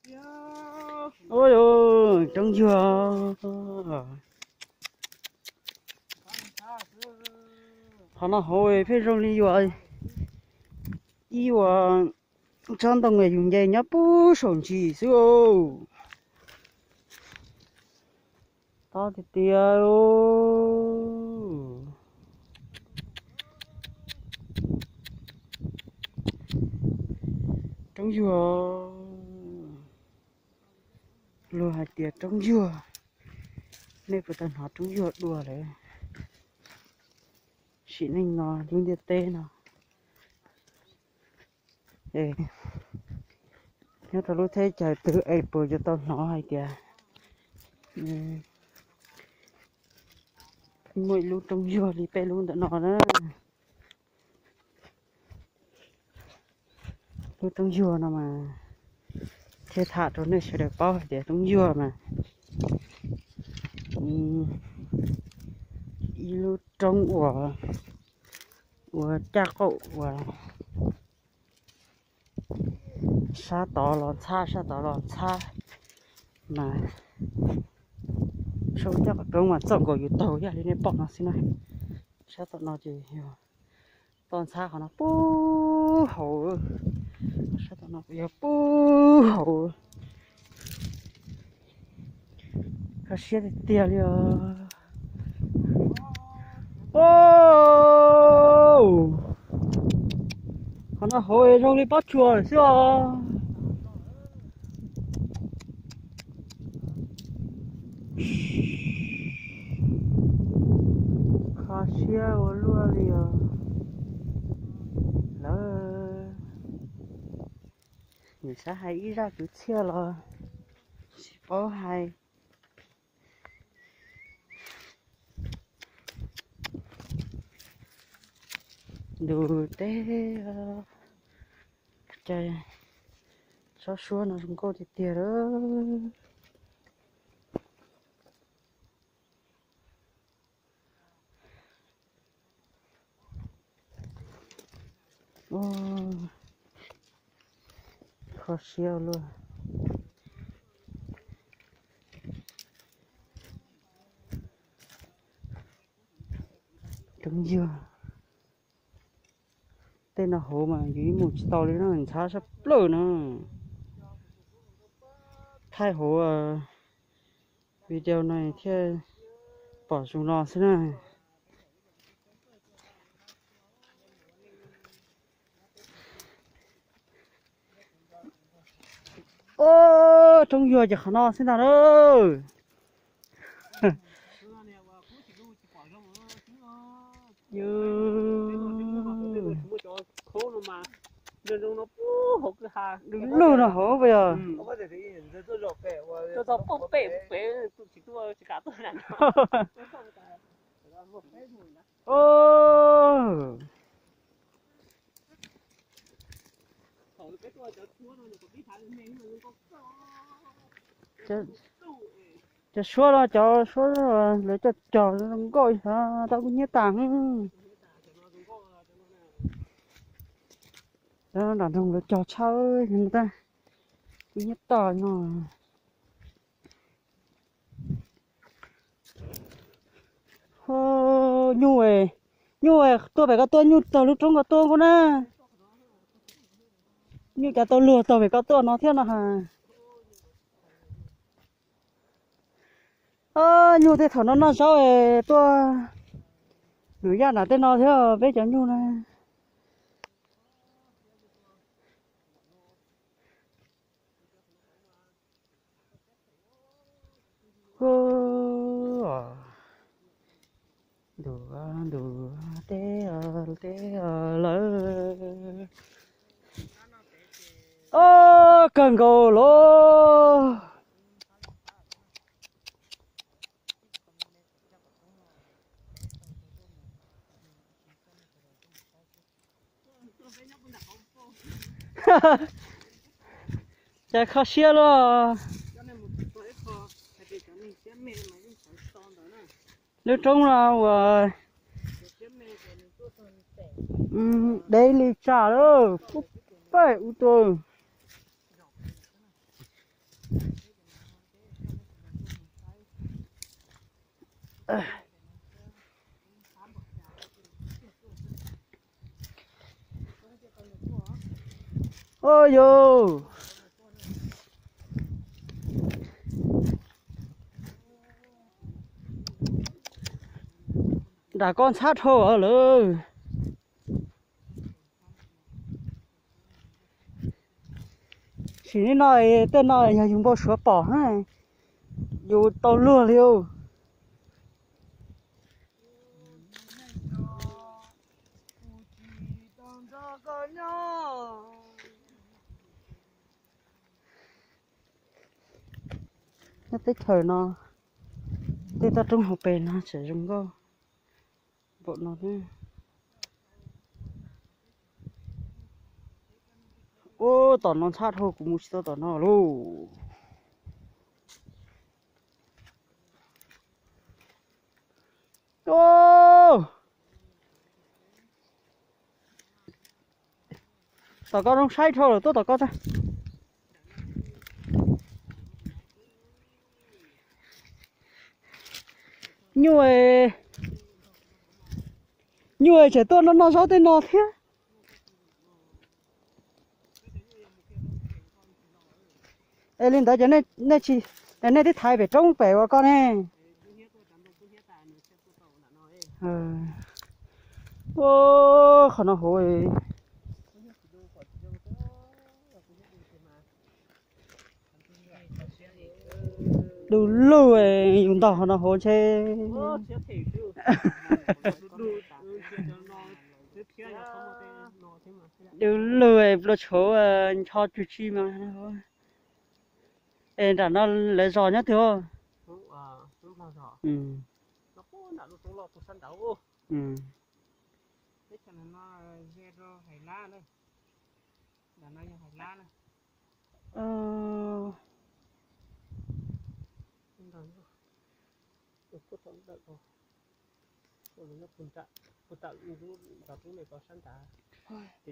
Ua roob yuag. Qhov no hauv pheej zoo li yuav ib ua tsob ntoo yus nce nyob puag saum ntsis xwb. Tob tiag tiag. Roob yuag. Luag hais tias roob yuag, nej puas tau hnov roob yuag dua lawm? Sim neej no lub ntiaj teb no, nyob rau lub teb chaws twg es puas yuav tau hnov hais tias muaj ib lub roob yuag li peb lub ntawm no na. Lub roob yuag no mas thiaj tham rau nej sawv daws paub hais tias roob yuag mas ib lub roob uas, uas caj qaum uas sab tod los ntxhab, sab tod los ntxhab mas saum caj qaum roob mas txoj nkaus yus taug yam li nej pom no xwb na. Sab tom no ces yog toj ntxhab qhov no puag hauv, sab tom no yog puag hauv. Kho siab tiag tiag li os. Qhov no hauv zoo li pob tsuas xwb os. Kho siab ua luaj li os lawm. Nws xav hais ib zaj kwv txhiaj los tsis paub hais. Ntu teb, cas tsob suab no zoo nkauj tiag tiag lawm. Kho siab luaj. Roob yog tej no hauv mas yus ib mus tsis tau li no, ntxhab sab plaws no. Thaij hauv video no thiaj pom zoo no xwb na. Roob yuag ces qhov no xwb ntag lauj. Lug lug no hauv puas yog? Cov suab no, cov suab lawv cog cog zoo nkauj, tau kuj nyiab tas. Nram nroog lawv cog tshaj, kuj nyiab tas no. Nyuj, nyuj tuaj pem koj tuaj, nyuj taug lub roob ko tuaj nkauj na. Nyuj cas tau luag taug pem koj tuaj no thiab no ha. Nyuj tej thaum no noj zaub tuaj, nws yaj nram tej no thiab peb cov nyuj na. Ntu, ntu teb, teb lawm. Kawg nkaus los. Cas kho siab luaj. Lub roob no uas deb li tsam lawm, pub pem ub tuaj. Ua yus, nram ko ntxhab dhau lawm. Sim neej no tej no yog yus npau suav pom, yus tau luag li. Nyob teb chaws no, tej toj roob hauv pes no tseem zoo nkauj npaum no. Ub, tom no ntxhab dhau, kuv mus tsis tau tom no lauj. Tom ko zoo saib dhau lawm, tuaj tom ko tag. Nyuj, nyuj tseem tuaj noj noj zaub tej no thiab. Es li ntawd ces nej, nej twb thaiv pem roob pem ua ko ne. Ua, qhov no huv. Du lug, yus ntog qhov no huv ntshe. Du lug, plua tshauv ncho tsw tsi mas. Es nram no lawv zos nyob twg?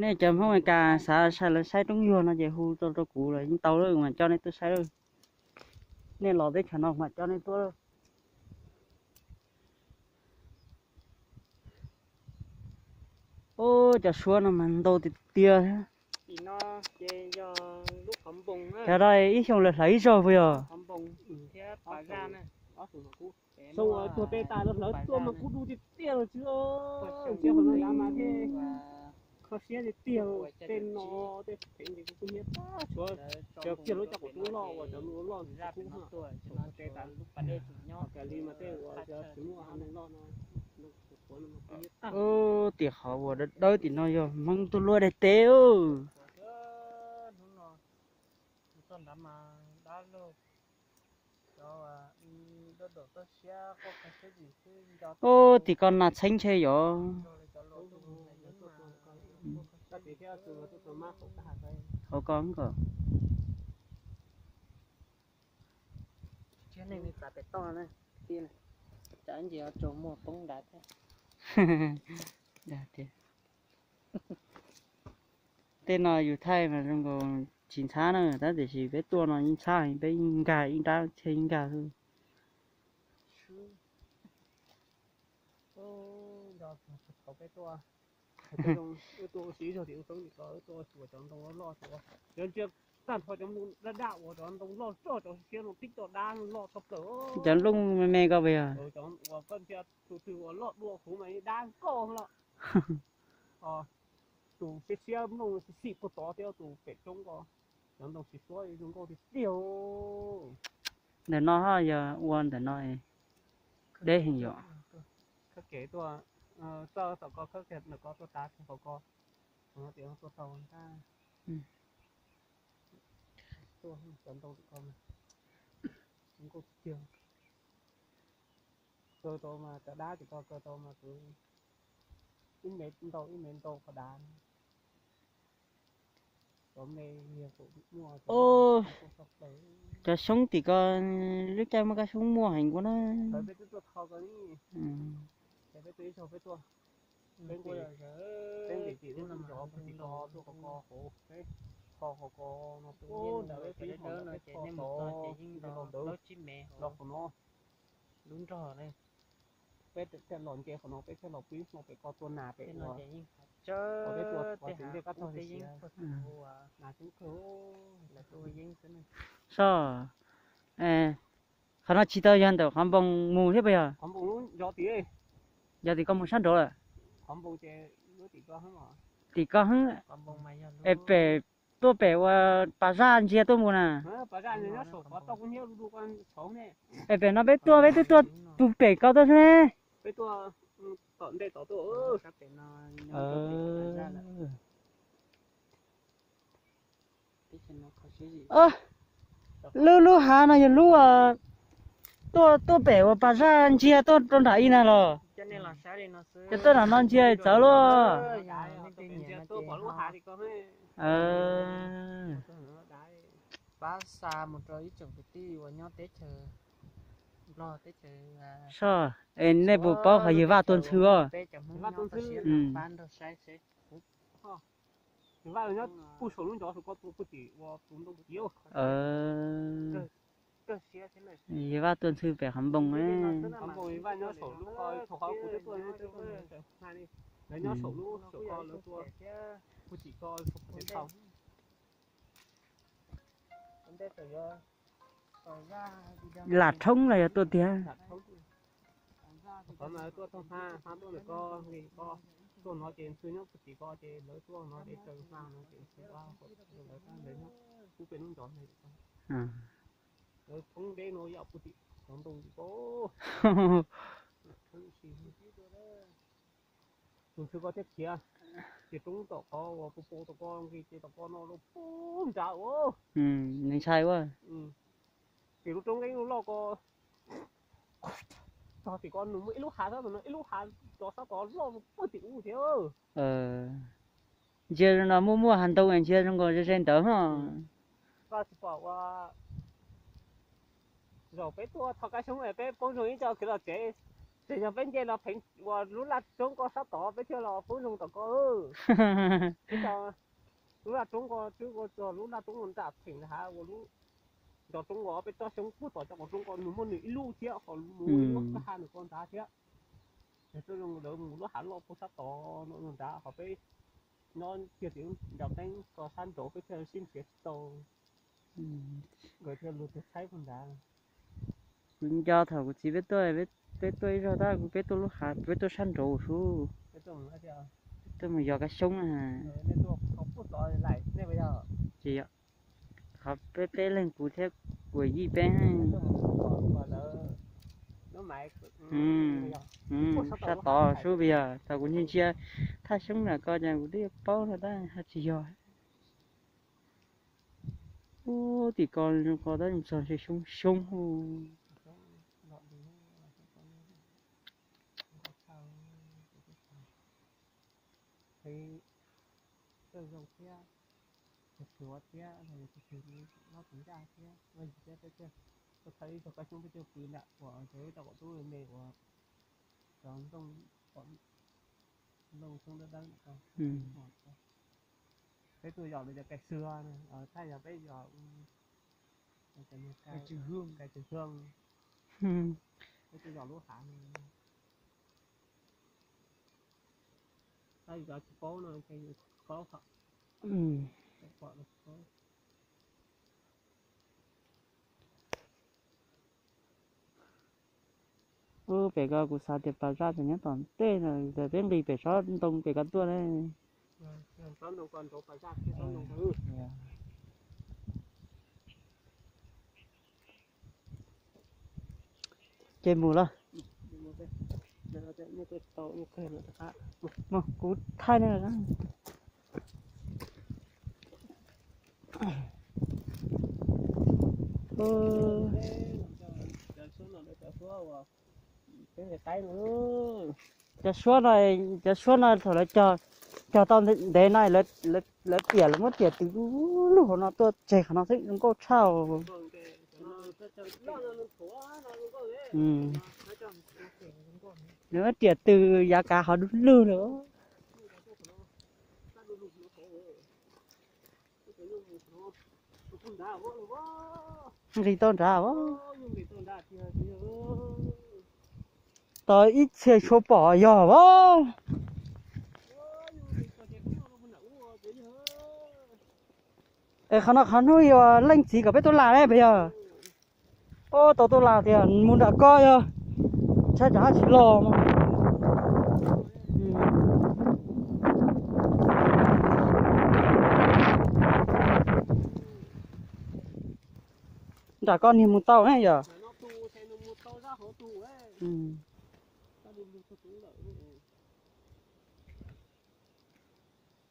Nej cov Hmoob Amelikas xav saib lawv saib roob yuag no ces hu rau rau kuv los yeej tau lawm, mam coj nej tuaj saib lawm. Nej los teb chaws no mam coj nej tuaj. Ub, cov suab no mas ntau tiag tiag thiab. Cov no ib xyoo lawv hlawv ib zaug puas yog? Xyoo uas tuag peb tas lawv hlawv tuaj mas kub du tiag tiag los tsis. Kho siab tiag tiag, tej no tej phev ces kuv kuj nyiam tag, tshuav cov kiag lub cov qaum tub loj uas cov loj kub na, tej tas, kav li mas tej uas tsis muaj haiv neeg loj no. Ub, tiam qhov uas dawb dawb tim no yog Hmoob tuaj luaj daim teb. Ub, tim ko nas txheeb ntshe yog. Hauv ko ko. Tsis neeg li txav pem toj na, tsam ib ntsis tsaus muag poob nrad thiab. Tej no yus thaij mas zoo nkaus tsis ntxhab na, tab tiam sis peb tuaj no yeej ntxhab heev, peb yeej nkag ib nrab txhia yeej nkag xwb. Tag nrho cov nplooj daj daj uas cov ntoo loj loj txog siab no tib co dab loj txog plaws. Cov nplooj me me ko puas yog? Uas koj ntsia tus twg uas loj dua huv mas dab nkauj lawm. Tus siab siab nplooj xim xim puag tod thiab tus pem roob ko, cov ntoo siv suab zoo nkauj tiag tiag. Ntawm no ho yog ua ntawm no deb heev yom. Khawb kev tuaj, txawj tom ko khawb kev ntawm ko tuaj tav kiag hauv ko, no tias tuaj tau ntag. Tuaj cov ntoo ntawm ko zoo nkauj tiag tiag. Kaw tau mas cov dab tim ko kaw tau mas kuv ib me ntau ib me ntau qhov dav. Cov xyoob tim ko lub caij muaj kab xyoob muaj heev ua na. Lub nrog ne, Peb thiaj los nce qhov no, peb thiaj los pib hmo pem ko tua nas pem ua, peb tua qhov tseem nce kab tog li siav. Nas coob kawg. Soj, qhov no tsis tau yog ntawm qhov npoo mus thiab puas yog? Qhov npoo lub yog tim, yog tim ko mus sab nraud lawm. Qhov npoo ces lub tim ko, tim ko xwb. Es pem, tuaj pem uas pas zaj ntsia tuaj mus na. Es pem no peb tuaj peb twb tuaj pem ko tuaj xwb ne. Lub, lub hav no yog lub tuaj, tuaj pem uas pas zaj ntsia tuaj rau nram i na los? Ces tuaj nram no ntsia txawv luaj. Soj, es nej puas paub qhov yawg Vaj tua ntxhw os? Yawg Vaj tua ntxhw pem qhov npoo. Lam Rhoob los yog tuaj tiag. Tuaj no ces ntxhw nyob puag tim ko ces lawv tuaj no ces taw hma no ces ntxhw ua lawv nyob pub peb lub ncov no. Lawv thoob deb no yog puag tim cov ntoo ko. Tus ntxhw ko thiaj khiav, ces roob tom qhov uas pus pus tom ko nqis ces tom ko no los puag nrad ua. Nws ntshai ua. Ces lub roob nqeeb loj ko, txog tim ko nws muaj ib lub hav, ib lub hav cov sab tod loj puag tim ub thiab. Ntsia no muaj muaj hav ntoo ntsia zoo nkaus ze ze ntawd ho. Koj tsis pom ua zaum peb tuaj tho kab xyoob peb poob zoo ib co kwv los tsev, tseem yog peb nce los pheev ua lub laj roob ko sab tod peb thiaj los poob zoo tom ko. Lub laj roob ko twb ua txog lub laj roob ua nram pheem hav ua lub ncov roob ko peb tsob xyoob puag tom cov qhov roob ko nws muaj nws ib lub thiab ho mus ib lub kwj ha nws ko ntag thiab. Yog txawj zoo lawv mus lub hav loj puag sab tod no ntag ho peb nyob kiag tim ncav teeb ko sab nraud peb thiaj sib nrhiav tsis tau. Nkawd thiaj lug tus tshaib puag nrad. Kuv nco thaum kuv txiv peb tuaj, peb tuaj ib zaug tab kuv peb tuaj lub hav peb tuaj sab nraud sub. Tuaj mus yos kab xyoob na. Tsis yog, qhov peb peb leeg kuv thiab kuv yij peb. Sab tod sub puas yog? Thaum kuv ntsia ntsia thaj xyoob nram ko ces kuv twb paub no tab haj tsis yog. Ub, tim ko zoo ko tab txog ntshe xyoob xyoob. Txawj zoo thiab, txawj hluav thiab, txawj noj txawj ncaj thiab, thiab, txawj ib tug kab xyoob peb caug pw nram uas tau kom tub me uas cov ntoo, ntoo xyoob dawb dawb ko. Peb tuaj yos lawv cov kais xwb, thaj yog peb yos kais tsw hwj, peb tuaj yos lub hav no. Tab yus tsis paub no ces yus paub hom. Ub, pem ko kuv xav tias pas zaj tseem nyob tom ntej no, peb nqis pem tsob ntoo pem ko tuaj ne. Ces mus los. Mus, kuv thaij nej. Cov suab no, cov suab no thaum lawv cog, cog tau ntev no lawv tiam, lawv muab tiam tws lug hauv no tuaj tseg qhov no xwb zoo nkauj tshaj. Nws muab tiam tws yav kav qhov dub lug lawm. Nqis tau nrad as. Tau ib txhia tshuav pom yog as. Es qhov no qhov hnub yog leej txiv kom peb tuaj las ne puas yog? Ub, tau tuaj las tiag, mus nram ko yog ntshai tsam haj tsis los mas. Nram ko niag mus tau ne yog?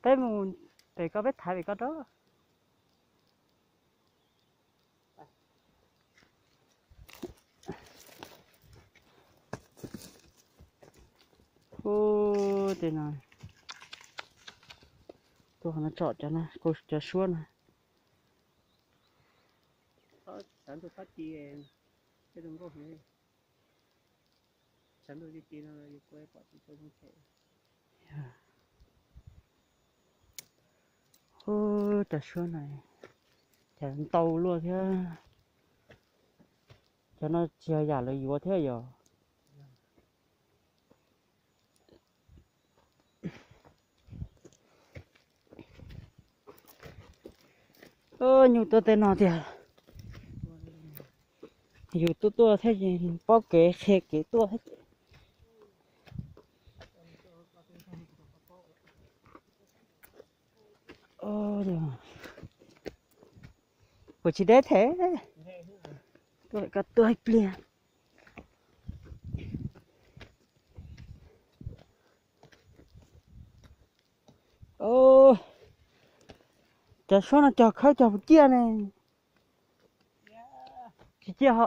Peb mus pem ko, peb thaiv pem ko rau. Ub, tej no, tus no tsom cov no, cov suab no. Ub, cov suab no, cov ntau luaj thiab. Cov no tsis yog yam lawv yuav thiab yog. Nyuj tuaj tej no tiag. Yus tuaj tuaj thiab ces paub kev qhia kev tuaj thiab ces. Kuv tsis deb thiab. Tuaj ib pliag. Cov suab no cog khawb cog puas ciaj ne? Tsis ciaj ho.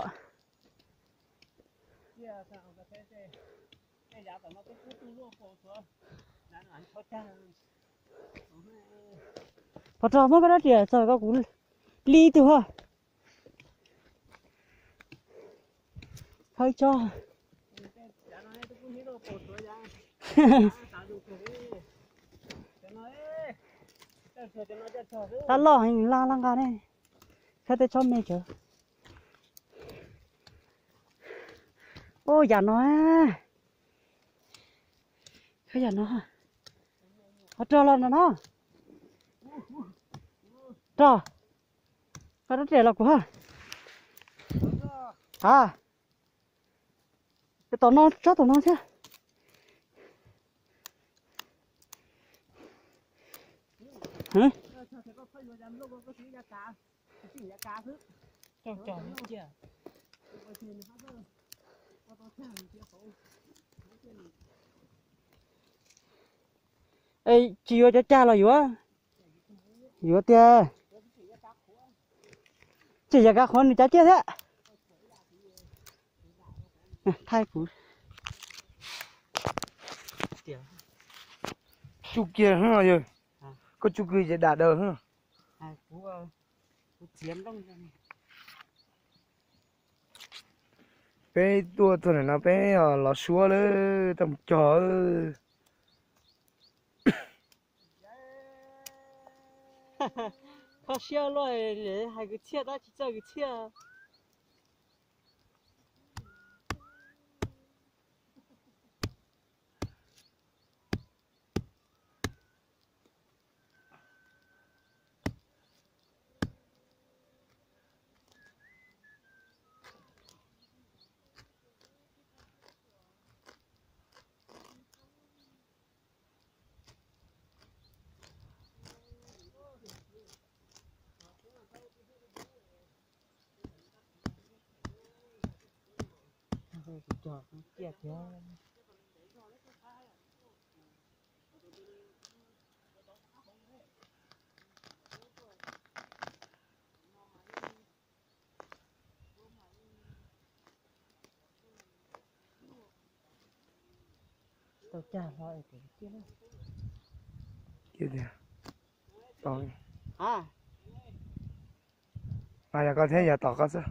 Pov rog muab koj rab riam txog ko kuv li tug ho. Khawb tsob. Laj loj heev, laj laj nqa ne. Khawb tej tsob me tsawv. Ub, yam no, khawb yam no. Ho rog los no no. Rog, koj rab riam los kuv ha. Ha, tom no, tsob tom no thiab. Es tsis yuav cov cag los yuav? Yuav tiag. Tsis yog kav qhuav nws cav ciaj thiab. Thaij kuv. Tsuj kiag yog, koj tsuj kiag ces dam daws. Peb tuaj txog ntawm no peb los suab lawm, tau mus cog. Kho siab luaj, hais kwv txhiaj tab tsis txawj kwv txhiaj. Tau cag hlo es kuv cia. Cia tiag. Tau. Mas yog koj thiab yog tom koj xwb.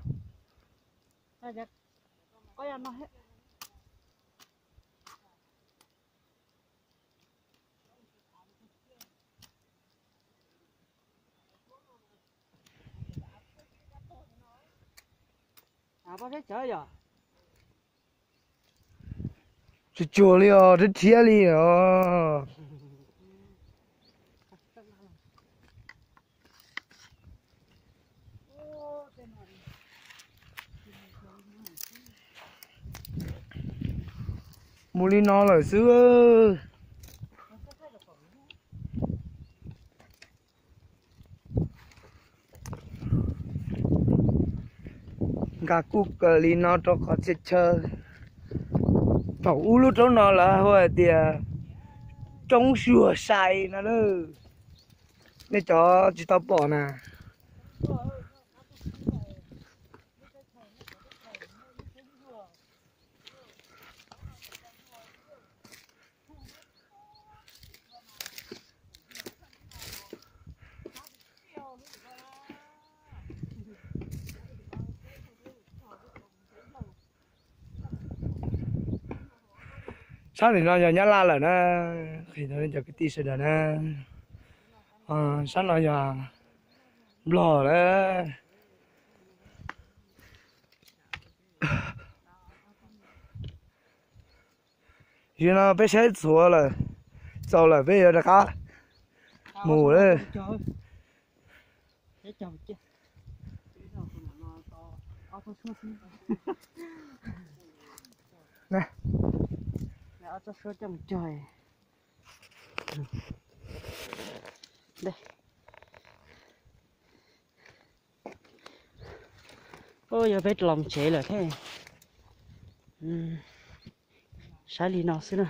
Pob zeb tsawv yog. Tsuag tsuag li os, rhiab rhiab li os. Mus li no lawm xwb. Nkag kuj kawg li no rau qhov txhia chaw. Thaum ub lub roob no lawv hu hais tias roob Suag Sai no na. Nej cov tsis tau pom na. Sab tim no yog Nyab Laj lawm na, qhia rau nej cov kwv tij sawv daws na. Sab no yog Nplog lawm. Yog no peb saib txhuav lawm, txaus lawm peb yuav rov qab mus lawm. Yog peb los tsev lawm thiab. Saib li no xwb na.